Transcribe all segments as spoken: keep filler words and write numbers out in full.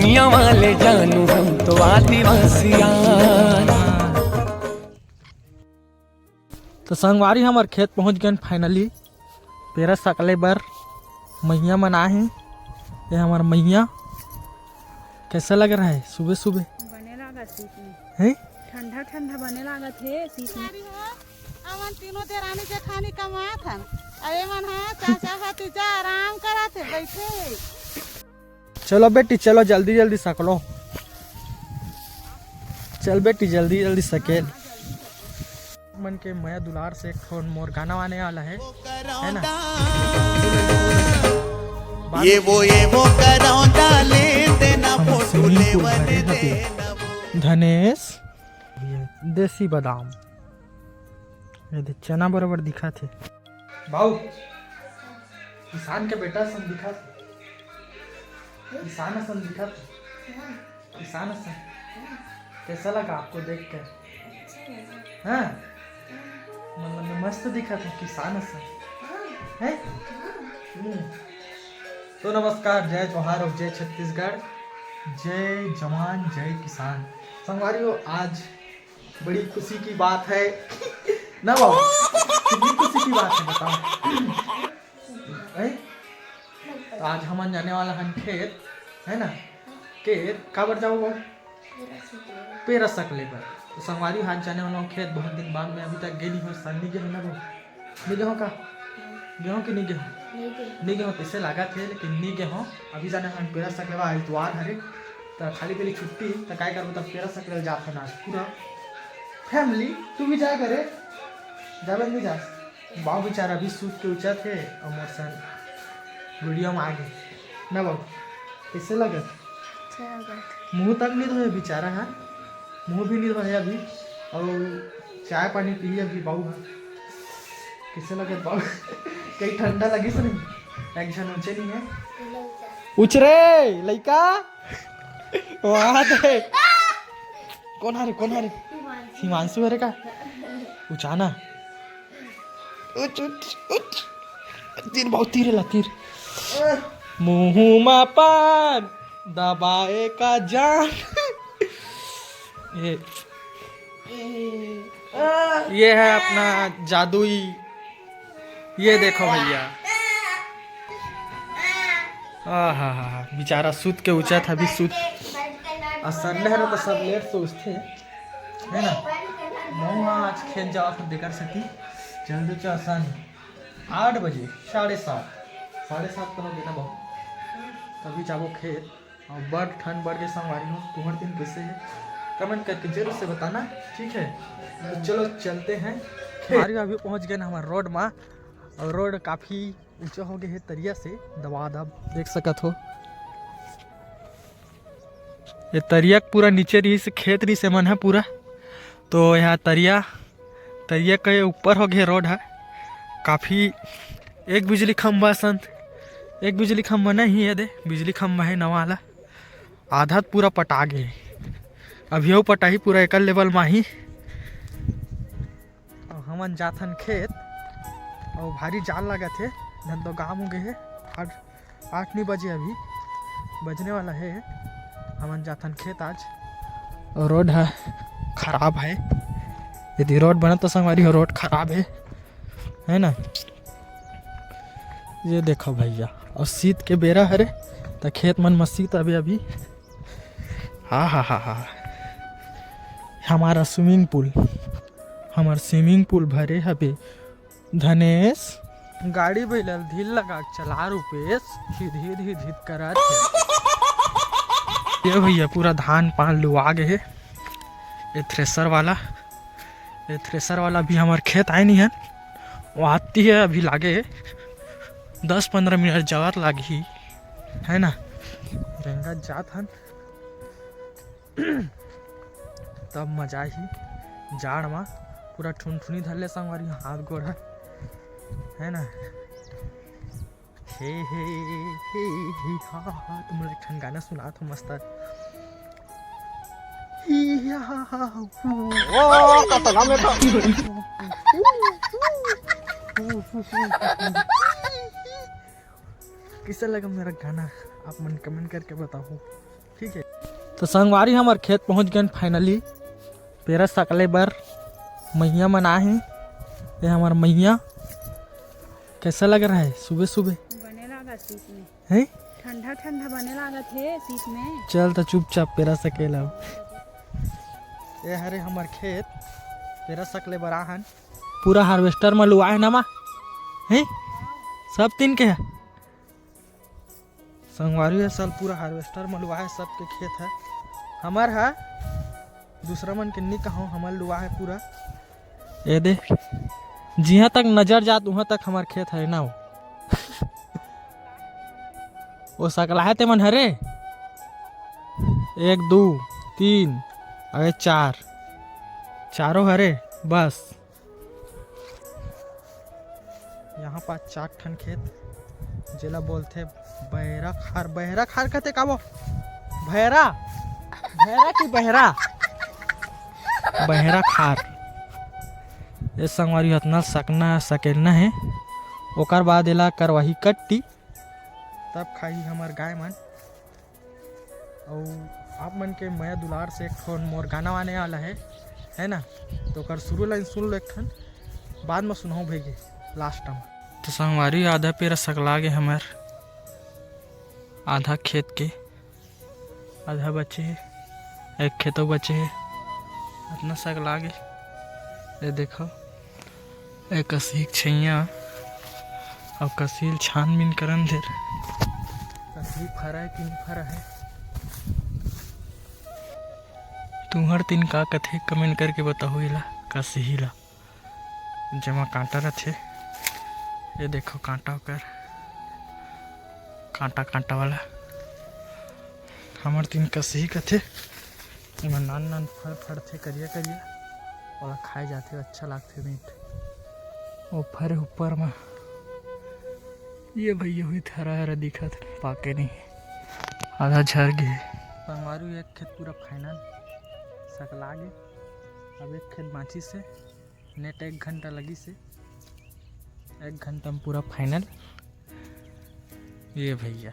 दुनिया वाले जानू हम तो आदिवासियां। तो संगवारी, हमर खेत पहुंच गए finally। पेरा सकले बर मैया मन आए हैं। ये हमर मैया, कैसा लग रहा है सुबह सुबह? बने लागत शीत में। हैं? ठंडा ठंडा बने लागत हे शीत में। अरे हो, हमन तीनों देरानी जेठानी कमात हन, अरे मन हा चाचा भतीजा आराम करत हे, बैठे हे। चलो बेटी, चलो जल्दी जल्दी सकलो। चल बेटी, जल्दी जल्दी सकेल। मन के मया दुलार से एक ठो मोर गाना आने वाला है, है ना? ये वो, ये वो करौंदा ले देना, हम फोटो swimming pool लेवन भरे हबे। देना वो। धनेश, ये देसी बादाम, ये दे चना बराबर दिखा थे। बाऊ, किसान के बेटा सन दिखा थे, किसान सन दिखा थे। किसान असन। कैसा लगा आपको देख कर? अच्छा लगा। हाँ? हाँ। मतलब मैं मस्त दिखा था किसान असन। हाँ। हैं? हाँ। हम्म। तो नमस्कार, जय जोहार और जय छत्तीसगढ़, जय जवान, जय किसान। संगवारी हो, आज बड़ी खुशी की बात है ना बाबू? कितनी खुशी की बात है बताओ। हैं? तो आज हमन जाने वाला हन खेत, है ना? खेत काबर जाओ बाबू? पेरा सकले बर। तो संगवारी, आज जाने वाला हूँ खेत। बहुत दिन बाद मैं अभी तक गे नहीं हूँ, सन नहीं गे हूँ ना बाबू? नहीं गे हूँ का? गे हूँ कि नहीं गे हूँ? नहीं गे हूँ, तैसे लागत हे, लेकिन नहीं गे हूँ। अभी जाने हन पेरा सकले बर, आज इतवार हरे, तो खाली खाली छुट्टी, तो काय करबो, तब पेरा सकले जात हन आज पूरा family। तू भी जाए करे, जाबे नहीं जा? बाबू बेचारा अभी सूत के उठत हे अउ मोर सन वीडियो में आ गे ना बाबू, कैसे लगत? अच्छा लगत। मुंह तक नहीं धोए बेचारा हा, मुंह भी नहीं धोए अभी, अउ चाय पानी पी अभी बाबू हा। कैसे लगत बाबू? कहीं ठंडा लगिस नहीं? एक झन उचे नहीं है। उच रे लइका। वहाँ दे। कौन हरे, कौन हरे? हिमांशु। हिमांशु हरे का? उचाना। उच, उच, उच। तीर बहुत तीर है ला, तीर। मुंह मा पान दबाए का जान। ये, ये है अपना जादुई। ये देखो भैया, आहा हा हा, बेचारा सूत के उठत हे अभी, सूत। आ Sunday हरे तो सब late से उठथे, है ना? महूं हा आज खेत जावत हंव, तेकर सेती जल्दी उठत हंव। आठ बजे, साढ़े सात, साढ़े सात तो हो गे ना बाबू, तभी जाबो खेत। अउ बड़ ठंड बढ़ गे संगवारी हो, तुंहर तीर कैसे है, comment करके जरूर से बताना, ठीक है? तो चलो चलते हैं खेत। संगवारी हो, अभी पहुंच गए ना हमर road मा, अउ road काफी ऊंचा हो गे हे तरिया से, दबा दब देख सकत हो। ये तरिया के पूरा नीचे रहिस, खेत रहिस, एमन ह पूरा, तो यहाँ तरिया, तरिया के ऊपर हो गे road ह। काफी एक बिजली खंभा संत, एक बिजली खंभा नहीं है दे, बिजली खंभा है नवा वाला, आधा पूरा पटा गे। अभी अउ पटाही पूरा एकर level मा ही। अउ हमन जाथन खेत, अउ भारी जाड़ लागत हे, धन तो गाम हो गे हे, आठ, आठ नहीं बजे अभी, बजने वाला हे। हमन जाथन खेत आज, अउ road ह खराब है, यदि road बनत तो संगवारी हो, road खराब है, है ना? ये देखो भैया, अउ शीत के बेरा हरे, त खेत मन म शीत अभी अभी, हा हा हा हा, हमारा swimming pool, हमर swimming pool भरे हबे धनेश। गाड़ी बैला ल धीर लगा के चला रूपेश, धिद धिद धिद धिद करत हे। ये भैया पूरा धान पान लुआ गे हे, ये thresher वाला, ये thresher वाला अभी हमर खेत आए नहीं हन, वो आती है अभी लागे दस पंद्रह मिनट जगत लागही, है ना? रेंगत जात हन। तब मजा आही जाड़ मा, पूरा ठुनठुनी धर ले संगवारी, हाथ गोड़ ह, है ना? हे, हे, हे, हे, हा, हा, तुम लोग एक ठन गाना सुनात हो मस्त। ही, हा, हा, हा, हू। ओ, तो, तो, तो। कैसा लगा मेरा गाना, आप मन comment करके बताओ। ठीक है। तो संगवारी, हमर खेत पहुंच गए finally। पेरा सकले बर मइया मन आए हे। ये हमर मइया, कैसा लग रहा है सुबह सुबह? बने लागत शीत में। हैं? ठंडा ठंडा बने लागत हे शीत में। चल तो चुपचाप पेरा सकेला। ये हरे हमर खेत, पेरा सकले बर आहन। पूरा harvester म लुआए ना मा? हैं? सब तीन के है? संगवारी, ये साल पूरा harvester म लुआए, सबके खेत है। हमर है, दूसरा मन के नी कहूँ, हमर लुआए पूरा। ये दे, जिहाँ तक नजर जात, उहाँ तक हमर खेत है ना वो। वो सकला है ते मन हरे। एक, दो, तीन, अरे चार, चारों हरे बस। यहाँ पास चार ठन खेत, जेला बोलथे बहरा खार। बहरा खार कहते का वो? भैरा, भैरा की बहरा, बहरा खार। ये संगवारी, अतना सकना सकेलना है, ओकर बाद एला करवाही कट्टी, तब खाही हमर गाय मन। अउ आप मन के मया दुलार से एक ठो मोर गाना आने वाला है, है ना? तो ओकर शुरू लाइन सुन लो एक ठन, बाद में सुनाऊँ भैया last में। तो संगवारी, आधा पेरा सकला गे हमर, आधा खेत के, आधा बचे हे, एक खेतो बचे हे, अतना सकला गे। ये देखो, ए कसही के छैया, अब कसही ल छानबीन करन देर। कसही फरा है कि नहीं फरा है? तुहर तीन का कथे, comment करके बताओ एला, कसही ला। जमा कांटा रथे, ये देखो कांटा ओकर, कांटा कांटा वाला। हमर तीन कसही कथे। एमा नान नान फर फरथे करिया करिया, ओला खाए जाथे, अच्छा लागथे मीठ। ओ फर ऊपर म ये भैया हुई हरा हरा दिखत, पाके नहीं, आधा झर गे। संगवारी, एक खेत पूरा final सकला गे, अब एक खेत बाँचिस हे, net एक घंटा लगिस हे, एक घंटा में पूरा final। ये भैया,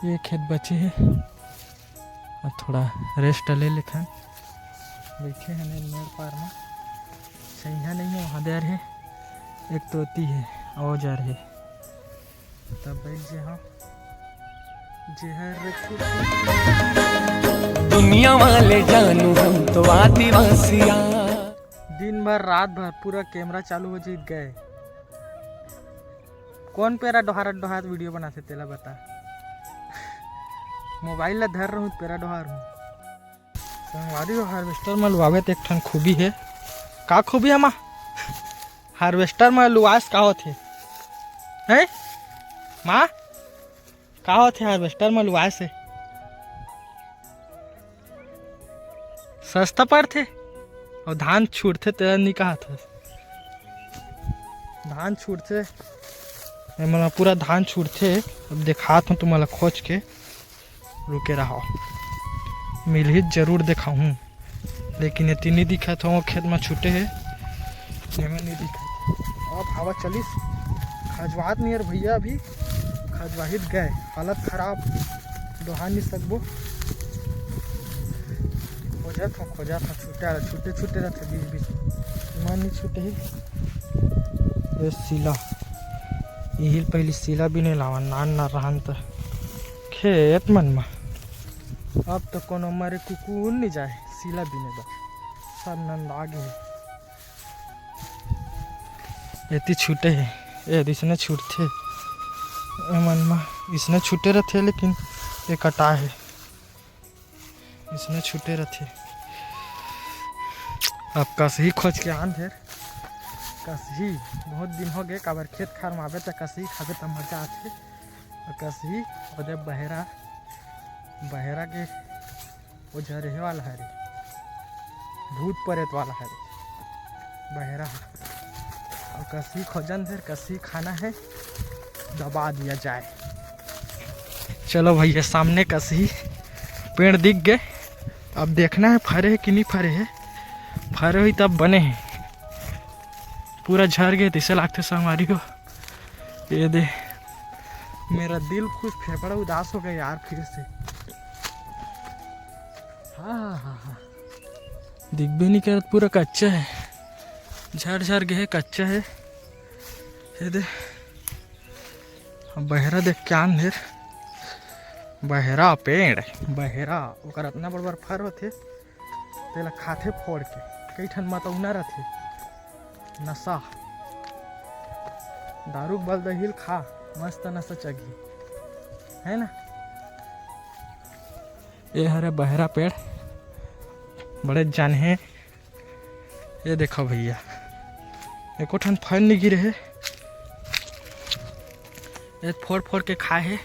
ये खेत बचे हे, अब थोड़ा rest ले लेथन। बैठे हन मेड़ पार में, सैहा नहीं है, वहाँ दे रहे, एक तोती है, और जा रहे, तब बैठ जे हाँ। जेहर दुनिया वाले जानू हम तो आदिवासिया। दिन भर रात भर पूरा camera चालू हो जीत गए। कौन पेरा डोहारत डोहारत video बनाथे तेला बता। Mobile ला धर रहूँ पेरा डोहार हूँ। संगवारी हो, harvester म लुआवे त एक ठन खूबी हे। का खूबी हे माँ? Harvester म लुआस का होथे? हैं माँ, का होथे harvester म लुआए से? सस्ता पड़थे अउ धान छूटथे, तेला नी कहत हस। धान छूटथे, एमन पूरा धान छूटथे। अब देखात हूँ तुमन ला खोज के, रुके रहो, मिलही जरूर देखाहूँ। लेकिन एती नी दिखत हो, खेत म छूटे हे, एमे नी दिखत। अब हवा चलिस, खजवात नियर भैया अभी खजवाहित गए, हालत खराब, डोहा नी सकबो। खोजत हो, खोजत हो, छूटे, छूटे, छूटे रहथे बीच बीच, मन नी छूटे हे। ये सीला, इही ल पहिली सीला बिने लावन, नान नान रहन त खेत मन म। अब तो कोनो मरे कुकुर नी जाए सीला बिने बर, सब नंदा गे हे। एती छूटे हे, ए इसने छूटथे, ए मन म इसने छूटे रथे, लेकिन ए कटा हे, इसने छूटे रथे। अब कसही खोज के आन फेर, कसही बहुत दिन हो गए, काबर खेत खार म आबे त कसही खाबे त मजा आथे। अउ कसही ओदे बहरा, बहरा के ओ झरेहे वाला हरे, भूत परेत वाला हरे बहरा ह। अउ कसही खोजन फेर, कसही खाना हे, दबा दिया जाए। चलो भैया, सामने कसही पेड़ दिख गए, अब देखना हे फरे हे कि नहीं फरे हे। फरे हुई तब बने हे, पूरा झर गए तैसे लागथे संगवारी हो। ये दे, मेरा दिल खुश, फेफड़ा उदास हो गया यार फिर से। हाँ, हाँ, हाँ, हाँ। दिखबे नहीं करत, पूरा कच्चा है, झड़ झड़ गए, कच्चा है। ये दे, अब बहरा देख के आन ढेर। बहरा पेड़, बहरा, ओकर अतना बड़ बड़ फर होथे, तेला खाथे फोड़ के। कई ठन मतौना रथे, नशा, दारू के बल दही ल खा, मस्त नशा चघी, है ना? ये हरे बहरा पेड़, बड़े जान हे। ये देखो भैया, एको ठन फल नहीं गिरे हे। ये फोड़ फोड़ के खाए हे।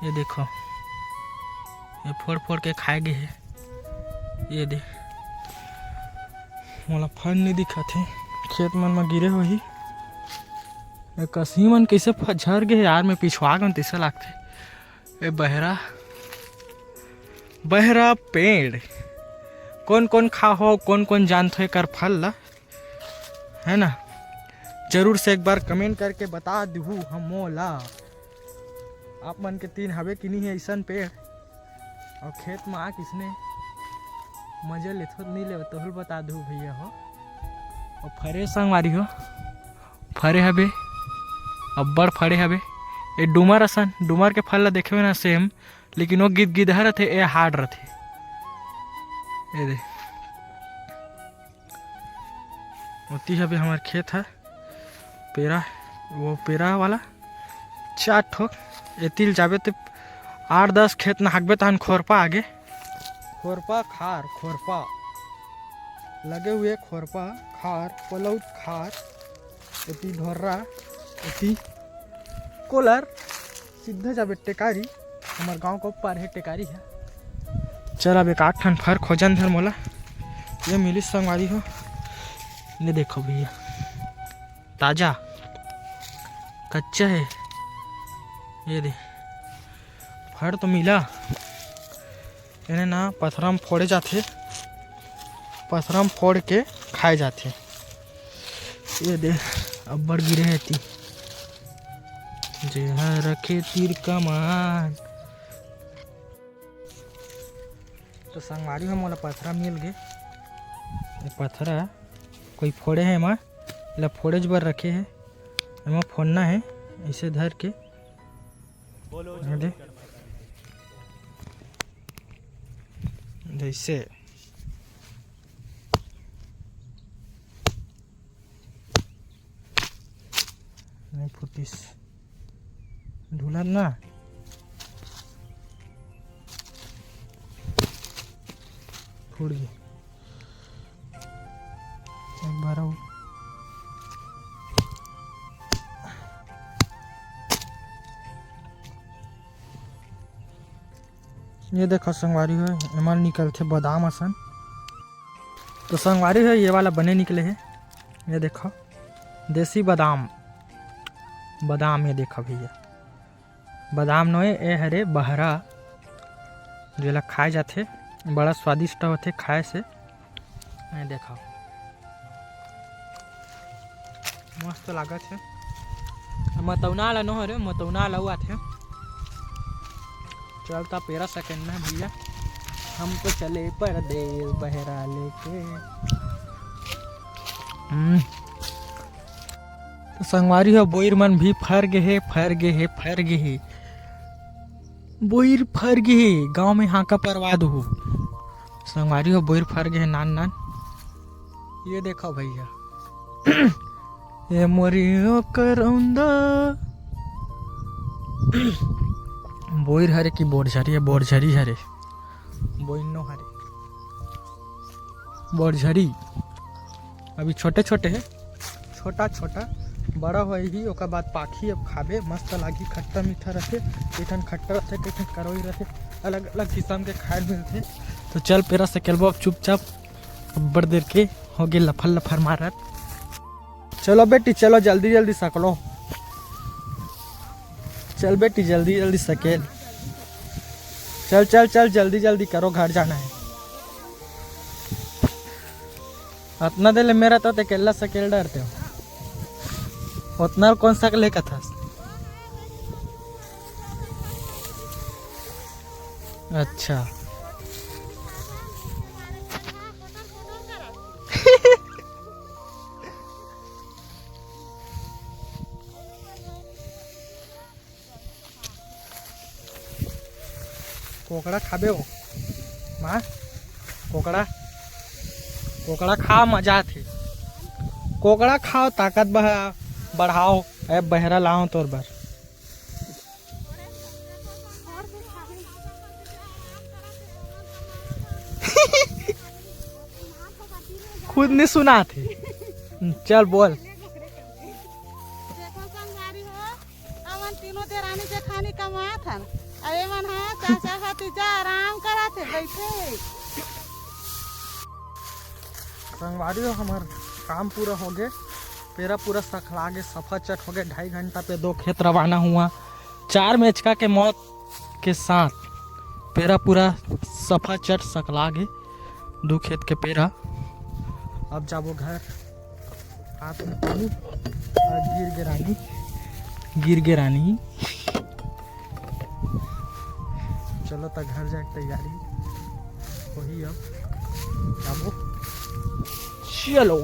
ये देखो, ये फोड़ फोड़ के खाए गए हे। ये दे, मोला फल नहीं दिखत हे, खेत मन म गिरे होही। ये कसही मन कैसे फ-, झर गए हे यार, मैं पिछवा गन तैसा लागथे। ए बहरा, बहरा पेड़। कौन कौन खा हो, कौन कौन जानथो एकर फल ला, है ना? जरूर से एक बार कमेंट करके बता दहू हम मोला, आप मन के तीन हवे कि नहीं है ऐसन पेड़, और खेत में आ किसने मजा लेथो नहीं लेवत, तोहल बता दहू भैया हो। और फरे संगवारी हो, फरे हबे, अब्बड़ फरे हबे। ए डूमर असन, डूमर के फल ला देखे ना सेम, लेकिन वो गिद गिदहा रथे, ए हार्ड रथे। ए दे, ओती हबे हमर खेत ह, पेरा, वो पेरा वाला चार ठोक। एतिल जाबे ते आठ दस खेत नहाकबे तहन खोरपा आगे, खोरपा खार, खोरपा लगे हुए, खोरपा खार, पलौत खार, एती ढोर्रा, एती कोलर, सीधा जाबे टेकारी। हमर गांव के ऊपर हे टेकारी हे। चल अब एक आठ ठन फर खोजन धर मोला, ये मिली संगवारी हो। ये देखो भैया, ताजा कच्चा है। ये दे, फर तो मिला। एने ना पथरा म फोड़े जाथे, पथरा म फोड़ के खाए जाथे। ये दे, अब्बड़ गिरे हे ती, जेहा रखे तीर कमान। तो संगवारी हो, मोला पथरा मिल गे। ये पथरा कोई फोड़े हे, एमा ला फोड़ेच बर रखे हे, एमा फोड़ना हे, ऐसे धर के। ये दे, जैसे नहीं फुटिस, ढुलत ना, फूट गे। एक बार अउ। ये देखो संगवारी हो, एमा निकलथे बादाम असन। तो संगवारी हो, ये वाला बने निकले हे। ये देखो, देसी बादाम, बादाम, ये देखो भैया, बादाम नोए, ए हरे बहरा, जेला खाए जाथे, बड़ा स्वादिष्ट होथे खाए से। ये देखो, मस्त लागत हे। मतौना ला नो हरे, मतौना ला आथे। चल ता पेरा सकेन ना भैया, हम तो चले परदेस बहरा लेके। हम्म। तो संगवारी हो, बोइर मन भी फर गे हे, फर गे हे, फर गे हे। बोइर फर गे हे, गांव में हांका परवा दहू। संगवारी हो, बोइर फर गे हे नान नान। ये देखो भैया, ये मोरी ओ करौंदा। बोइर हरे कि बोरझरी हे? बोरझरी हरे, बोइर नो हरे, बोरझरी। अभी छोटे छोटे हे, छोटा छोटा, बड़ा होही ओकर बाद पाकही, अब खाबे मस्त लागही, खट्टा मीठा रथे, कई ठन खट्टा रथे, कई ठन करवी रथे, अलग अलग किसम के खाए मिलथे। तो चल पेरा सकेलबो अब चुपचाप, अब्बड़ देर के हो गे लफर लफर मारत। चलो बेटी, चलो जल्दी जल्दी सकेलो, चल बेटी जल्दी जल्दी सकेल, चल चल चल जल्दी जल्दी करो, घर जाना है। अतना देर ले मेरा तो ते केला सकेल डरते हो। उतना कौन सा ले कथस? अच्छा। कोकड़ा खाबे हो माँ? कोकड़ा, कोकड़ा खा, मजा आथे। कोकड़ा खाओ, ताकत बढ़ाओ। ए बहरा लाओ तोर बर। खुद नहीं सुना थे। चल बोल। देखो संगवारी हो, हमन तीनों देरानी जेठानी कमात हन। अरे मन हा चाचा भतीजा आराम करत हे, बैठे। संगवारी हो, हमर काम पूरा हो गे, पेरा पूरा सखला गे, सफा चट हो गे। ढाई घंटा पे दो खेत रवाना हुआ। चार मेचका के मौत के साथ पेरा पूरा सफा चट सकला गे, दू खेत के पेरा। अब जाबो घर, हाथ में पानी और गिर गे रानी, गिर गे रानी। चलो त घर जाए के तैयारी होही अब, जाबो। चलो